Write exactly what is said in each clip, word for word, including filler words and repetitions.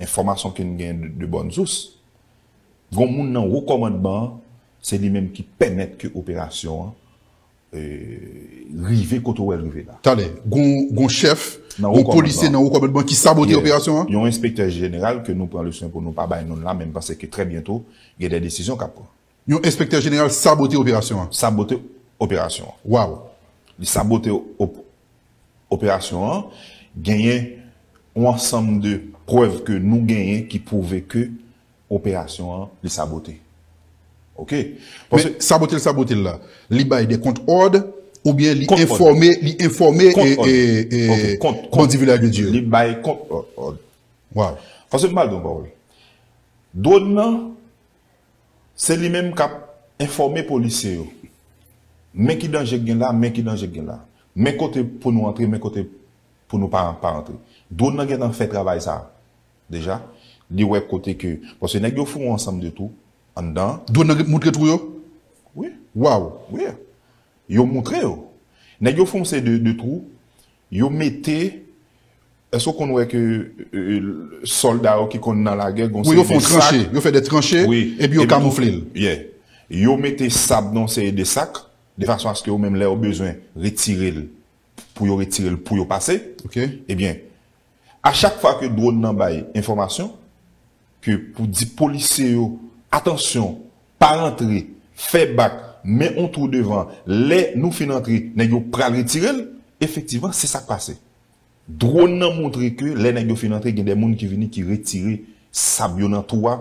enfòmasyon ke n gen de, de bòn sous, gon moun nan wo kòmandman an, se li menm ki pèmèt ke operasyon an, e, rive kote w wè l rive la. Talè, gon, gon chèf, gon polisye nan wo kòmandman ki sabote operasyon an? Yon enspektè jeneral ke nou pran le swen pou nou pa bay non l la, men m panse ke trè byento, gen de desizyon k ap pran. Yon enspektè jeneral sabote operasyon an? Sabote operasyon an. Waw. Li sabote op-, operasyon an, genyen yon ansanm de prèv ke nou genyen ki pwouve ke operasyon an, li sabote. Oke? Men sabote l, sabote l la, li bay de kont òd, oubyen li enfòme, li enfòme e, e, e bandi Vilaj de Dye yo? Li bay kont òd. Waw. Paske m pral di yon pawòl. Dwòn nan, se li menm k ap enfòme polisye yo. Men ki danje k gen la, men ki danje k gen la. Men kote pou nou antre, men kote pou nou pa, pa antre. Dwòn nan gentan fè travay sa a, deja. Li wè kote ke, paske nèg yo fè yon ansanm de twou anndan. Dwòn nan moutre twou yo? Wi. Waw. Wi. Yo moutre yo. Nèg yo fè yon seri de, de twou, yo mete, èske w konn wè ke, e, e, sòlda yo ki konn nan lagè, gon seri de sak. Wi, yo fè yon tranche, yo fè de tranche, epi yo kamoufle l. Yeah. Yo mete sab nan yon seri de sak, de fason aske yo menm lè yo bezwen retire l, pou yo retire l, pou yo pase. Oke. Ebyen, a chak fwa ke dwòn nan bay enfòmasyon, ke pou di polisye yo, atansyon, pa rantre, fè bak, men on twou devan, lè nou fin antre, nèg yo pral retire l, efektivman, se sa k pase. Dwòn nan montre ke lè nèg yo fin antre, gen de moun ki vini, ki retire sab yo nan twou a,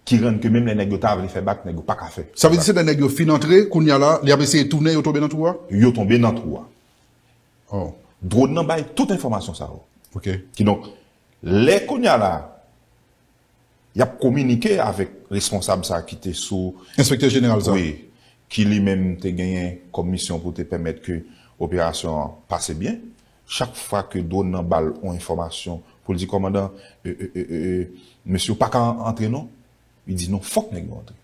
ki rann ke menm lè nèg yo ta vle fè bak, nèg yo pa ka fè. Sa vle di se lè nèg yo fin antre, kounye a la, lè y ap eseye tounen, yo tonbe nan twou a? Yo tonbe nan twou a. Oh. Dwòn nan bay tout enfòmasyon sa yo. Oke. Kidonk, lè kounye a la, y ap kominike avèk responsab sa ki te sou... Enspektè jeneral sa. Wi, ki li menm te genyen kòm misyon pou te pèmèt ke operasyon an pase byen. Chak fwa ke dwòn nan ba l yon enfòmasyon pou l di, "Kòmandan, e, e, e, e, e, mesye yo pa ka antre non." Li di, "Non, fòk nèg yo antre."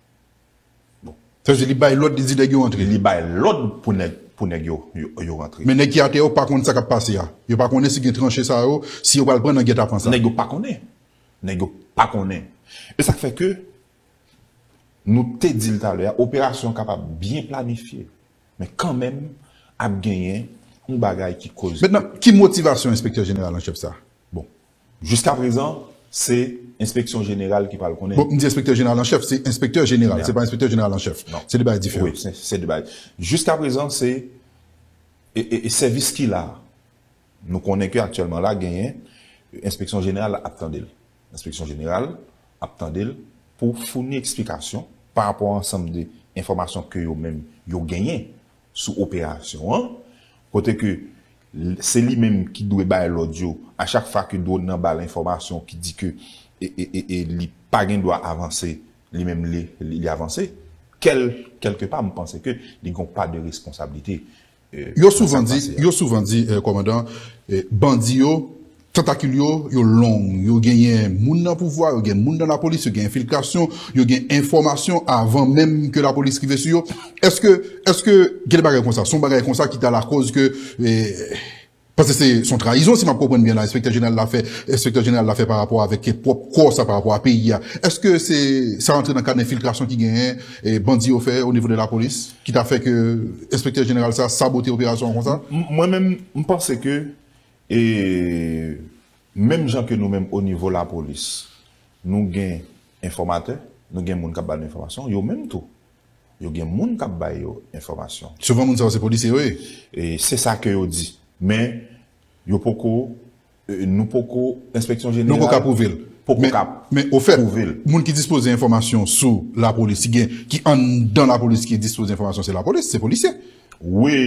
Bon. Sa vle di li bay lòd, li di nèg yo antre. Li bay lòd pou nèg, pou nèg yo, yo, yo rantre. Men nèg ki atè yo pa konn sa k ap pase a. Yo pa konnen si gen tranche sa yo, si yo pral pran nan gètapan sa. Nèg yo pa konnen. Nèg yo pa konnen. E sa k fè ke nou te di l talè a, operasyon an kapab byen planifye, men kanmenm ap genyen yon bagay ki koz. Mentnan, ki motivasyon enspektè jeneral an chèf sa? Bon, jiskaprezan, se enspeksyon jeneral ki pral konnen. Bon, m di enspektè jeneral an chèf, se enspektè jeneral, se pa enspektè jeneral an chèf. Non. Se de bagay diferan. Wi, se, se de bagay. Jiskaprezan, se, e, e, e sèvis ki la. Nou konnen ke aktyèlman la, genyen, enspeksyon jeneral ap tande l. Enspeksyon jeneral ap tande l pou founi eksplikasyon pa rapò a ansanm de enfòmasyon ke yo menm yo genyen sou operasyon an, kote ke l-, se li menm ki dwe bay lòd yo a chak fwa ke dwòn nan ba l enfòmasyon ki di ke e, e, e, e li pa gen dwa avanse, li menm li, li, li avanse, kèl, kèlkepa, m panse ke li gen yon pa de responsablite. Yo souvan di, yo souvan di, eh, kòmandan, eh, bandi yo, tantakil yo, yo long, yo genyen moun nan pouvwa, yo gen moun nan lapolis, yo gen enfiltrasyon, yo gen enfòmasyon avan menm ke lapolis rive sou yo. Èske, èske gen de bagay konsa, se yon bagay konsa ki ta lakòz ke, eh, paske se, se yon trayizon, si m ap konprann byen la, enspektè jeneral la fè, enspektè jeneral la fè pa rapò avèk pwòp kò sa, pa rapò a peyi a. Èske se, sa rantre nan kad enfiltrasyon ki genyen, eh, bandi yo fè o nivo de lapolis? Ki ta fè ke enspektè jeneral sa sabote operasyon an konsa? M-, mwen menm, m panse ke, e, menm jan ke nou menm o nivo lapolis, nou gen enfòmatè, nou gen moun k ap ba nou enfòmasyon, yo menm tou, yo gen moun k ap ba yo enfòmasyon. Souvan moun sa yo se polisye yo ye. E se sa ke yo di. Men, yo poko, e, nou poko, enspeksyon jeneral poko ka pwouve l. Poko ka pwouve l. Men, men, ofèt, moun ki dispoze enfòmasyon sou lapolis, ki gen, ki anndan lapolis ki dispoze enfòmasyon, se lapolis, se polisye. Wi.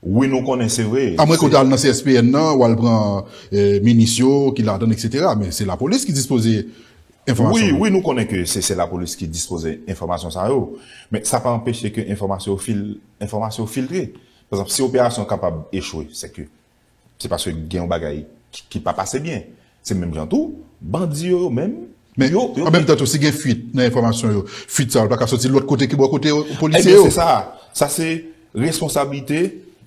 Wi, nou konnen, se vre. Amwenke w ta al nan C S P N nan, w al pran, e, minis yo ki ladan, et cetera. Men se lapolis ki dispoze enfòmasyon. Wi, wi, nou konnen ke se, se lapolis ki dispoze enfòmasyon sa yo. Men sa pa anpeche ke enfòmasyon yo fil-, enfòmasyon yo filtre. Pa egzanp, si operasyon kapab echwe, se ke se paske gen yon bagay ki, ki pa pase byen. Se menm jan tou, bandi yo, yo menm, men yo, yo an menm tan tou, si gen fuit nan enfòmasyon yo, fuit sa yo pa ka soti lòt kote ki bò kote polisye yo. Ebyen, se sa. Sa se responsablite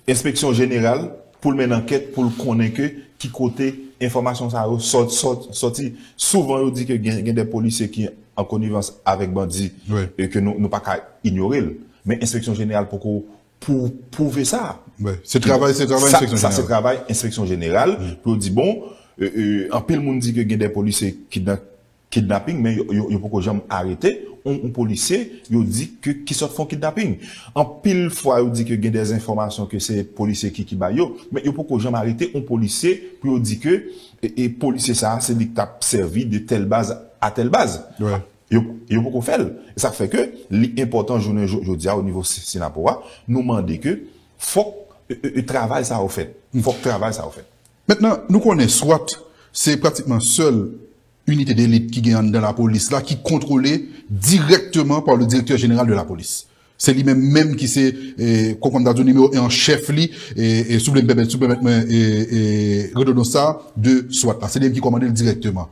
enspeksyon jeneral pou l mennen ankèt, pou l konnen ke ki kote Enfòmasyon sa yo sòt, sòt, sòti. Souvan, yo di ke gen, gen de polisye ki an konivans avèk bandi, e ke nou, nou pa ka inyore l. Men enspeksyon jeneral poko pou pwouve sa. Se travay, se travay enspeksyon jeneral. Sa se travay enspeksyon jeneral pou yo di, bon, e, e, anpil moun di ke gen de polisye kidnap, kidnaping, men yo, yo, yo poko janm arete yon, yon polisye, yo di ke ki sòt fè yon kidnaping. Anpil fwa, yo di ke gen de enfòmasyon ke se polisye ki, ki bay yo, men yo poko janm arete yon polisye pou yo di ke, e, e, polisye sa a, se li k t ap sèvi de tèl baz a tèl baz. Yo, yo poko fè l. E sa k fè ke li enpòtan jounen jo-, jodi a, o nivo Si-, Sinapo a, nou mande ke fòk, e, e, e, travay sa yo fèt. Fòk travay sa yo fèt. Mentnan, nou konnen swat se pratikman sèl inite delit ki gen anndan lapolis la, ki kontwole dirèkteman pa le directeur général de la police. Se li menm menm ki se, e, kòm, kòm ta di w, nimewo en an chèf li, e, e, si w vle m pèmèt, si w pèmèt mwen, e, e, redondans sa, de swat la. Se li menm ki kòmande l dirèkteman.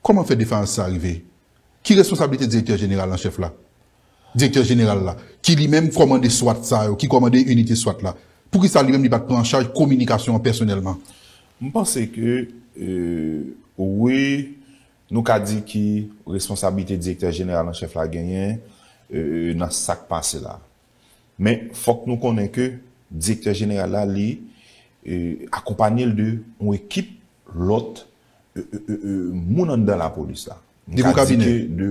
Kòman fè defayans sa rive? Ki responsablite direktè jeneral an chèf la? Direktè jeneral la, ki li menm kòmande swat sa yo, ki kòmande inite swat la, poukisa li menm li pa t pran an chaj kominikasyon an pèsonèlman? M panse ke, e, wi, nou ka di ki responsablite direktè jeneral an chèf la genyen, e, nan sa k pase la. Men fòk nou konnen ke direktè jeneral la, li, e, akonpanye l de yon ekip lòt, e, e, e, e, moun anndan lapolis la. M ka di ke de,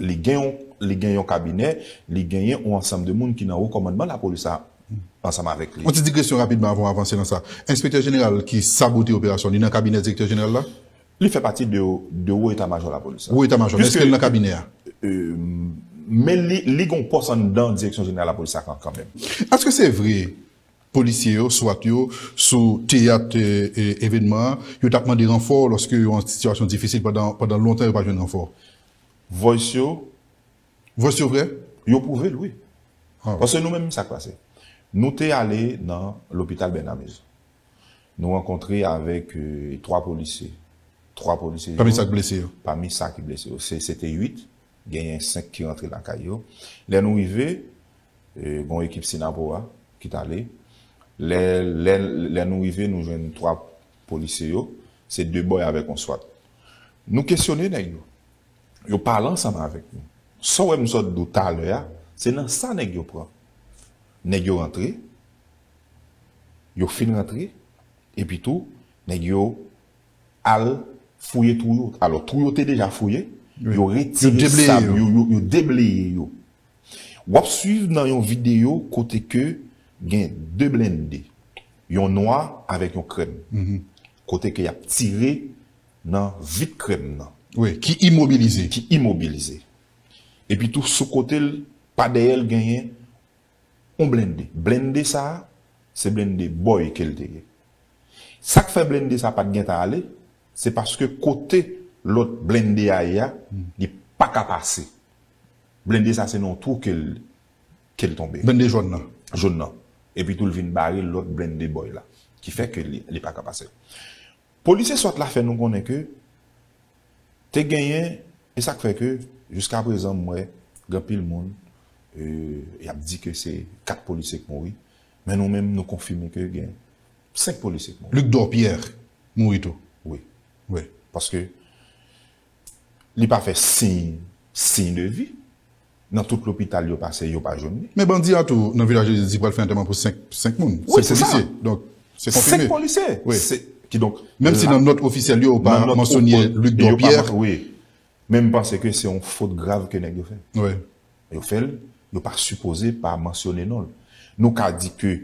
li gen yon, li gen yon kabinè, li genyen yon ansanm de moun ki nan wo kòmandman lapolis la ansanm avèk li. Yon ti digresyon rapidman avan w avanse nan sa. Enspektè jeneral ki sabote operasyon, li nan kabinè direktè jeneral la? Li fè pati de, de wo eta majò lapolis la. Wo eta majò, men èske l nan kabinè a? E, men li, li gen yon pòs anndan direksyon jeneral lapolis la kan, kanmenm. Èske se vre polisye yo, swat yo, sou teyat, e, e, evènman an, yo t ap mande ranfò lòske yo an sitiyasyon difisil pandan, pandan lontan yo pa jwenn ranfò? Voice yo. Voice yo vrè? Yo pwouve l, wi. Paske nou menm, sa k pase? Nou te ale nan lopital Bènamezon. Nou rankontre avèk, e, twa polisye. Twa polisye yo. Pami sa k blese yo? Pami sa ki blese yo. Se, se te uit, genyen senk ki rantre lakay yo. Lè nou rive, e, gen yon ekip Sinapo a ki t ale. Lè, lè, lè nou rive, nou jwenn twa polisye yo. Se de bòy avèk yon swat. Nou kesyone nèg yo. Yo pale ansanm avèk nou. Sa w wè m sot di w talè a, se nan sa nèg yo pran. Nèg yo rantre, yo fin rantre, epi tou, nèg yo al fouye twou yo. Alò, twou yo te deja fouye, yo retire sab yo, yo, yo debleye yo. W ap swiv nan yon videyo kote ke gen de blende, yon nwa avèk yon krèm, kote ke y ap tire nan vit krèm nan. Wi, ki imobilize. Ki imobilize. Epi tou, sou kote l, pa dèyè l, genyen yon blende. Blende sa a, se blende bòy ke l te ye. Sa k fè blende sa a pa t gentan ale, se paske kote lòt blende a ye a, li pa ka pase. Blende sa a, se nan yon twou ke l, ke l tonbe. Blende jòn nan. Jòn nan. Epi tou, l vin bare lòt blende bòy la, ki fè ke li, li pa ka pase. Polisye swat la fè nou konnen ke te genyen, e sa k fè ke, jiskaprezan, m wè gen anpil moun, e, y ap di ke se kat polisye k mouri, men nou menm, nou konfime ke gen senk polisye k mouri. Luc Dorpierre mouri tou. Wi. Wi. Paske li pa fè siy, siy de vi. Nan tout lopital yo pase, yo pa jwenn li. Men bandi a tou, nan Vilaj de Dye, di pral fè antèman pou senk, senk moun. Wi, se sa. Senk polisye. Donk, se konfime. Senk polisye. Wi. Se, kidonk, menm si nan nòt ofisyèl yo, yo pa mansyone Luc Dorpierre. Wi. Men m panse ke se yon fot grav ke nèg yo fè. Wi. Yo fè l, yo pa sipoze pa mansyone non l. Nou ka di ke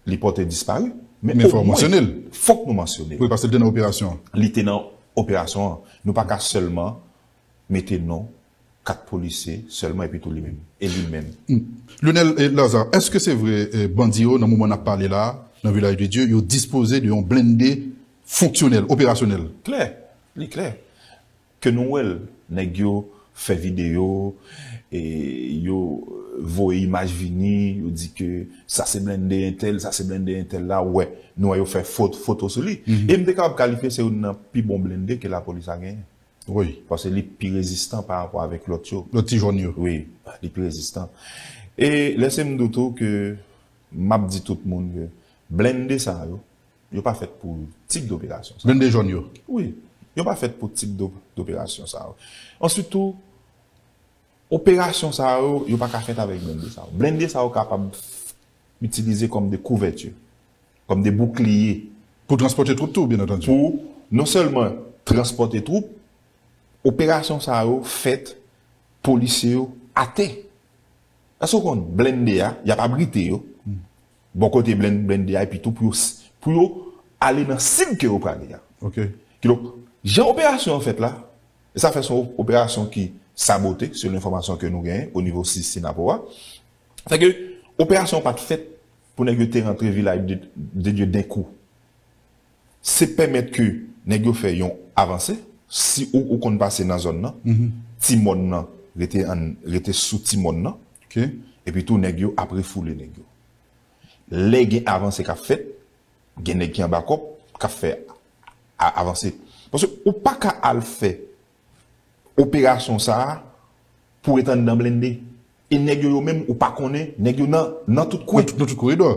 li pòte dispari, men fòk nou mansyone l. Fòk nou mansyone l. Wi, paske l te nan operasyon an. Li te nan operasyon an. Nou pa ka sèlman mete non kat polisye sèlman epi tou li menm. E li menm. Lionel, e, Lazarre, èske se vre, e, bandi yo, nan moman n ap pale la, nan Vilaj de Dye, yo dispoze de yon blende fonksyonèl, operasyonèl? Klè, li klè. Ke nou wè l, nèg yo fè videyo, e yo voye imaj vini, yo di ke sa se blende entèl, sa se blende entèl la, ou wè, nou wè yo fè fot-, foto sou li. E m te kapab kalifye se youn nan pi bon blende ke lapolis la genyen. Wi. Paske li pi rezistan pa rapò avèk lòt yo. Lòt ti jòn yo. Wi, li pi rezistan. E lèse m di w tou ke m ap di tout moun ke blende sa yo, yo pa fèt pou tip doperasyon sa. Blende jòn yo. Wi, yo pa fèt pou tip do- doperasyon sa yo. Answit tou, operasyon sa yo, yo pa ka fèt avèk blende sa yo. Blende sa yo kapab itilize kòm de kouvèti, kòm de boukliye. Pou transpòte twoup tou, byen antandi. Pou non sèlman transpòte twoup, operasyon sa yo fèt, polisye yo atè. Èske w konn blende a, y ap abrite yo bò kote blende a, epi tou pou yo, pou yo ale nan sib ke yo prale a. Ok. Kidonk, jan operasyon an fèt la, e sa fè se yon operasyon ki sabote, selon enfòmasyon ke nou genyen o nivo sis Sinapo a. Fè ke operasyon an pa t fèt pou nèg yo te rantre Vilaj de, de Dye den kou. Se pèmèt ke nèg yo fè yon avanse. Si ou, ou konn pase nan zòn nan, ti mòn nan rete, an, rete sou ti mòn nan. Ok. Epi tou, nèg yo ap refoule nèg yo. Lè gen avanse k ap fèt, gen nèg ki anba kòb k ap fè a- avanse. Paske ou pa ka al fè operasyon sa a pou ret anndan blende. E nèg yo, yo menm, ou pa konnen, nèg yo nan, nan tout kwen. Nan tout koridò.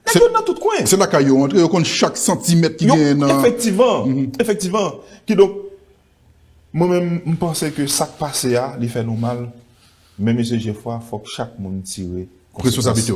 Nèg yo nan tout kwen. Se lakay yo antre, yo konn chak santimèt ki genyen nan. Efektivman, efektivman. Kidonk, mwen menm, m panse ke sa k pase a, li fè nou mal. Men mesye Jefwa, fòk chak moun tire Responsablite yo.